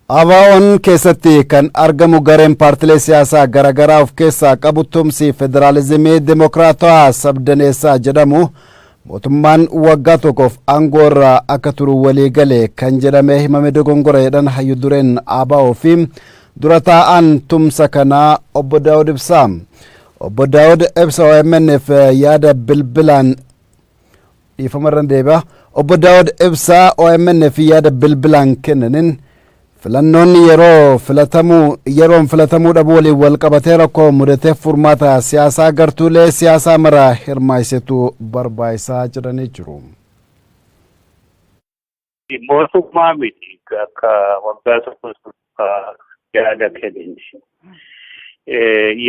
ABO'n keessatti kan argamu gareen paartilee siyaasaa garaagaraa of keessaa qabu Tumsi Federaalizimii Dimokiraatawaa Sabdaneessaa jedhamu mootummaan waggaa tokkoof aangoo irraa akka turu walii gale kan jedhamee himame dogongora jedhan hayyu dureen ABO fi dura taa'aan tumsa kanaa Obbo Daawud Ibsaa. Obbo Daawud Ibsa OMN'f yaada bilbilaan, dhiifama, irra deebi'a. Obbo Daawud Ibsaa OMN'f yaada bilbilaan kennaniin filannoon yeroo filatamuu yeroon filatamuu dhabuu waliin wal qabatee rakkoo mudateef furmaata siyaasaa gartuulee siyaasaa mara hirmaayisetu barbaachisaa jedhanii jiru. Mootummaa miti akka waggaa tokko yaada kennine.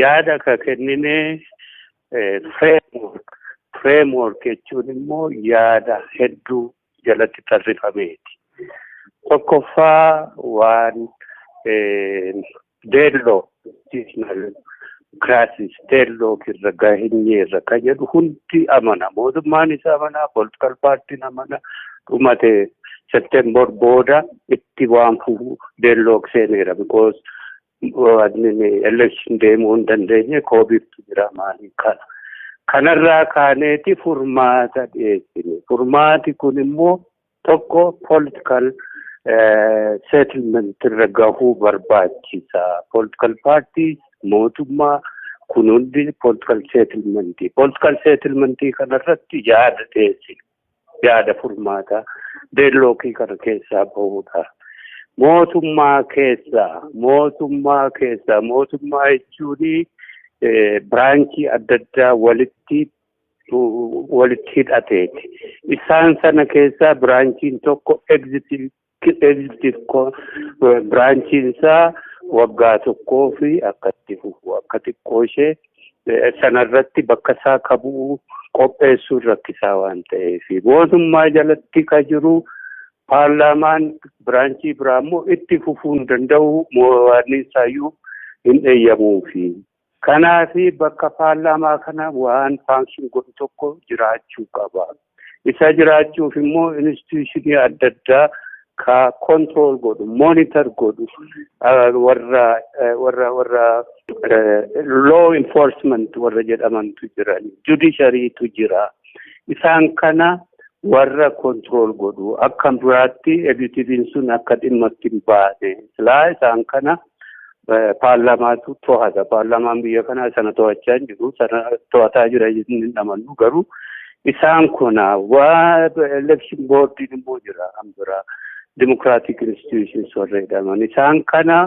Yaada ka kennine framework. Framework jechuun immoo yaada hedduu jalatti tarrifameeti. Tokkoffaa, waan deadlock, institutional crisis, deadlock irra gahinyeerra ka jedhu hundi amana. Mootummaan isa amana, political partiin amana, dhumate September booda itti waan fufu deadlock seeneera because election deemuu hin dandeenye, COVIDtu jira, maalii kana. Kanarraa kaaneeti furmaata dhiyeessine. Furmaati kun immoo tokko political settlement irra gahuu barbaachisa. Political parties, mootummaa kun hundi political settlement. Political settlement kanarratti yaada dhiyeessine. Yaada furmaataa deadlockii kana keessaa bahuudha. Mootummaa keessaa mootummaa jechuun branchii adda addaa walitti hidhateeti. Isaan sana keessaa branchiin tokko executive branchiin isaa waggaa tokkoo fi akka itti fufu, akka xiqqoo ishee sanarratti bakka isaa kabuu qopheessuun rakkisaa waan ta'eef, mootummaa jalatti ka jiru paarlaamaan branchii biraa immoo itti fufuu hin danda'u, waan isaayyuu hin eeyyamuufi. Kanaafi bakka paarlaamaa kana waan function godhu tokko jiraachuu qaba. Isa jiraachuuf immoo institutionii adda addaa ka control godhu, monitor godhu, warra law enforcement warra jedhamantu jiran, judiciarytu jira. Isaan kana warra control godhu akka biraatti executiveiin sun akka dhimma itti hin baane silaa isaan kana paarlaamaatu to'ata. Paarlaamaan biyya kanaa sana to'achaa hin jiru. Sana to'ataa jira hin amannu, garuu isaan kuna waa election boardiin immoo jira, kan biraa democratic institutions warra jedhaman. Isaan kana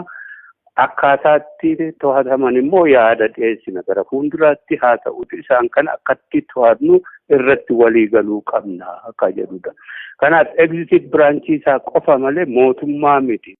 akkaataatti to'ataman immoo yaada dhiyeessina gara fuulduraatti haa ta'uti, isaan kana akkatti to'annu irratti walii galuu qabna akka jedhudha. Kanaaf executive branchii isaa qofa malee mootummaa miti.